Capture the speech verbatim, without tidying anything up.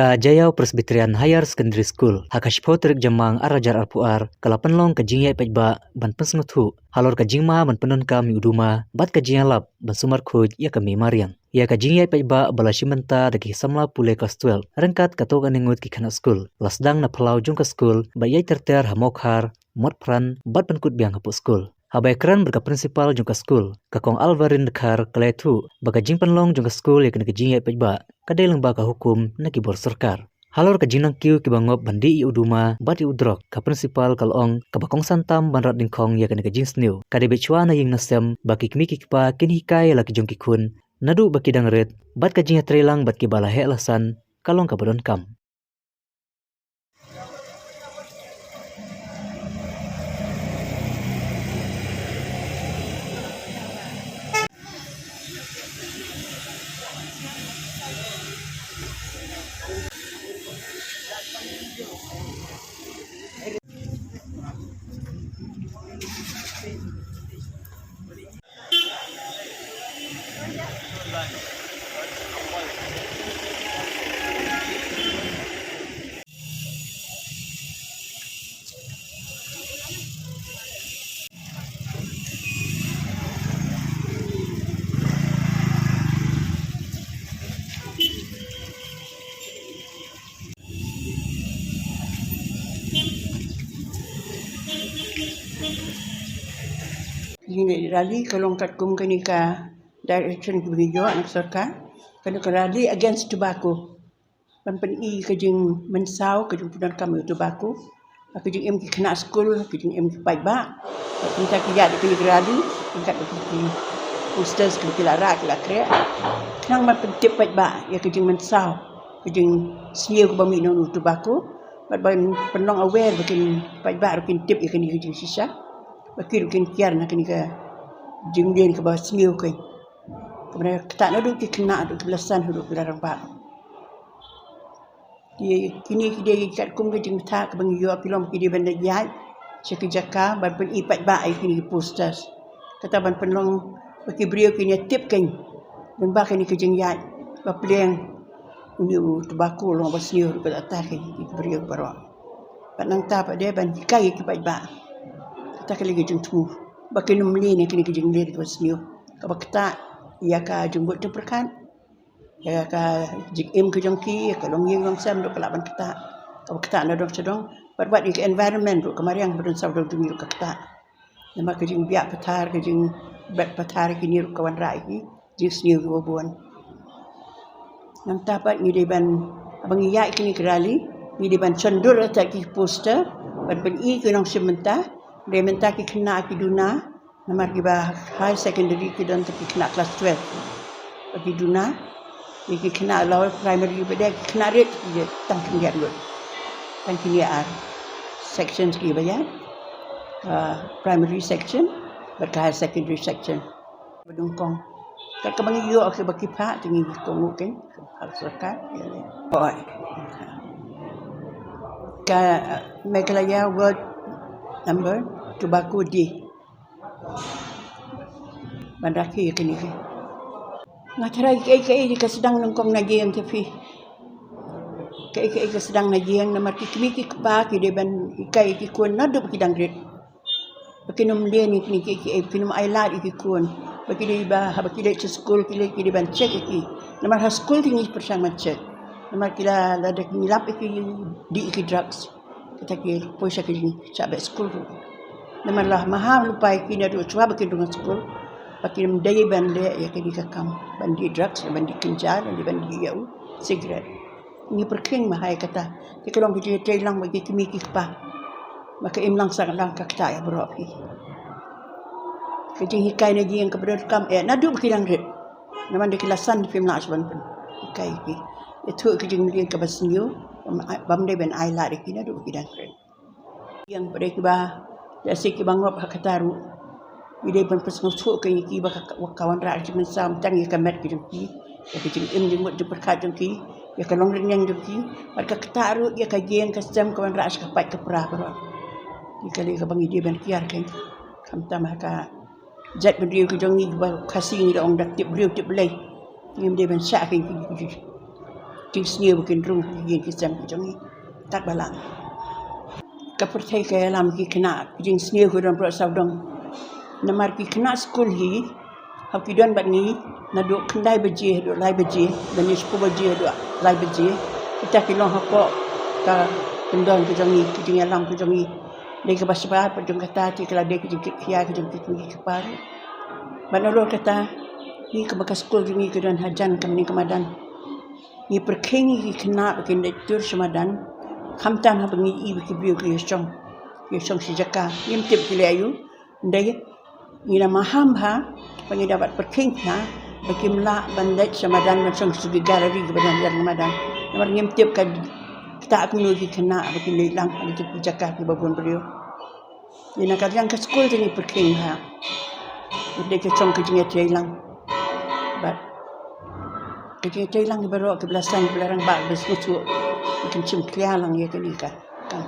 Ka Jaiaw Presbyterian Higher Secondary School, ha ka shiphew tarik Jymmang ar hajar arphew ar, ka la pynlong ka jingïaid paidbah ban pynsngewthuh halor ka jingma ban pyndonkam ïa u duma bad ka jingïalap ban sumar khuid ïa ka mei mariang. Ïa ka jingïaid paidbah ba la shim bynta da ki samla pule klas twelve ryngkat katto katne ngut ki khynnah skul, la sdang na phyllaw jong ka skul bad ïaid ter ter ha Mawkhar, Motphran bad pynkut biang hapoh skul. Haba ïakren bad ka principal jong ka skul, ka Kong Alvarin Dkhar, ka la ïathuh ba ka jingpynlong jong ka skul ïa kane ka jingïaid paidbah ka dei lyngba ka hukum na ki bor sorkar. Halor ka jingnang kiew kiba ngop ban dih ïa u duma bad ïa u drok, ka principal ka la ong kaba kongsan tam ban rat dyngkhong ïa kane ka jingsniew ka dei beit shuwa na ïing na sem ba ki kmie ki kpa kin hikai ïa la ki jong ki khun naduh ba ki dang rit, bad ka jingïatreilang bad kiba la heh la san ka long kaba donkam. Kane ka rally ka long katkum kane ka direction kaba ngi ïoh na ka sorkar. Kane ka rally against tobacco. Ban pyni ka jingmynsaw, ka jingpyndonkam ïa u tobacco. Ka jingim ki khynnah skul, ka jingim ki paidbah. Bad kumta ki ïaid ïa kane ka rally ryngkat bad ki posters kiba ki la rah, ki la khreh. Khnang ban pyntip paidbah ïa ka jingmynsaw, ka jingsniew kaba mih na u tobacco. Bad ban pynlong aware ba kin paidbah ruh kin tip ïa kane ka jingshisha. Ba ki ruh kin kiar na kane ka jingmlien kaba sniew kein. Kaba ktah naduh ki khynnah haduh kiba la san haduh kiba la rangbah. Ki, kine ki dei katkum ka jingmyntoi kaba ngi ïoh, ki long ki dei ban da ïaid sha ki jaka ban pyni paidbah ïa kine ki posters. Kata ban pynlong ba ki briew kin ïa tip kein lyngba kane ka jingïaid ba pliang une u tobacco long ba sniew ruh kata kein ïa ki briew baroh. Bad nangta pat de ban hikai ïa ki paidbah. Kata ka long ka jingthmu ba kin ym mlien ïa kine ki jingmlien kaba sniew kaba ktah ïa ka jingbud jingpyrkhat, ïa ka jingim ka jong ki, ïa ka longïing longsem ruh ka lah ban ktah, kaba ktah na dong sha dong. Bad wat ïa ka environment ruh ka mariang ba don sawdong jong ngi ruh ka ktah. Namar ka jingbiah pathar, ka jingbet pathar kine ruh ka wanrah ïa ki jingsniew kiba bun. Nangta pat ngi dei ban, haba ngi ïaid kine ki rally, ngi dei ban shon dur ïa ki poster ban pyni ki nongshim bynta. Dei mynta ki khynnah ki duna, namar kiba high secondary ki don tang ki khynnah class twelve. Ba ki duna, ïa ki khynnah lower primary ba dei ki khynnah rit ki tang khyndiat ngut. Tang kine ar sections kiba ïaid. Ka primary section bad ka higher secondary section. Ba nyngkong. Kat kaba ngi ïoh kiba ki phah te ngi kohnguh kein ha ka sorkar. Ka Meghalaya World Number Tobacco Day. Ban rakhe ïa kine ki. Nga tharai kaei kaei ka sdang nyngkong na ïing te phi. Kaei kaei ka sdang na ïing, namar ki kmie ki kpa ki dei ban hikai ïa ki khun naduh ba ki dang rit. Ba kin ym mlien ïa kine kiei kiei, ba kin ym ailad ïa ki khun. Ba ki dei ba, haba ki leit sha skul ki leit, ki dei ban check ïa ki. Namar ha skul te ngi pyrshang ban check. Namar ki la, lada ki lap ïa ki, dih ïa ki drugs, kata ki poi sha ka jingshah beh skul ruh. Namar la maham lypa ïa ki naduh shuwa ba kin rung ha skul ba kin ym dei ban leh ïa kane ka kam ban dih drugs, ban dih kynja, ban dih, ban dih ïa u cigarette. Ngi pyrkhing ma hai kata. Te ka long ka jingïatreilang bad ki kmie ki kpa. Ba ka imlang sahlang ka ktah ïa baroh phi. Ka jinghikai na ïing kaba donkam eh naduh ba ki dang rit. Namar da ki la san phim lah shuh ban pynhikai ki. Ïathuh ka jingmlien kaba sniew, bam, bam dei ban ailad ïa ki naduh ba ki dang rit. Ïa ba dei kiba, ïa shi kiba ngop ha kata ruh. Ngi dei ban pynsngewthuh ïa ki ba ka, ka wanrah ka jingmynsaw tang ïa ka met ka jong ki, ïa ka jingim jingmut jingpyrkhat jong ki, ïa ka longrynïeng jong ki, bad ka ktah ruh ïa ka ïing ka sem ka wanrah sha ka pait ka pra baroh. Ïa ka lei kaba ngi dei ban kiar kein. Khamtam ha ka jaitbynriew ka jong ngi ba Khasi ngi da ong da tip briew tip Blei. Ngim dei ban shah kein ki, ki, ki. jingsniew ba kin rung ha ki ïing ki sem ki jong ngi. Kat ba lah. Ka pyrthei ka ïalam ki khynnah, ki jingsniew ki don baroh sawdong. Namar ki khynnah skul hi, haba ki don bad ngi, naduh khyndai baje haduh lai baje, lane shiphew baje haduh lai baje, kita ki long hapoh ka kyndon ka jong ngi, ka jingïalam ka jong ngi. Dei kaba shabar, bad jong kata te ka la dei ka jingkitkhia ka jong ki kmie ki kpa ruh. Bad nalor kata, ngi kaba ka skul jong ngi ka don hajan ka mane ka madan. Ngi pyrkhing ïa ki khynnah ba kin leit tur sha madan. Khamtam haba ngi i ba ki briew ki ïashong, ki ïashong shi jaka, ngim tip ki leh aïu. Hynrei ngi la maham bha ba ngi da bat pyrkhing khynnah ba kim lah ban leit sha madan ban shong sha ki gallery kiba don hajan ka madan. Namar ngim tip ka ktah kumno ki khynnah ba kin leit lang ha ki jaka kiba bun briew. Ïa na ka liang ka skul te ngi pyrkhing bha. Ngi dei ka shong ka jingïatreilang. Bad ka jingïatreilang baroh kiba la saiñ, kiba la rangbah, kiba sngewthuh, ba kin shim khia lang ïa kane ka kam.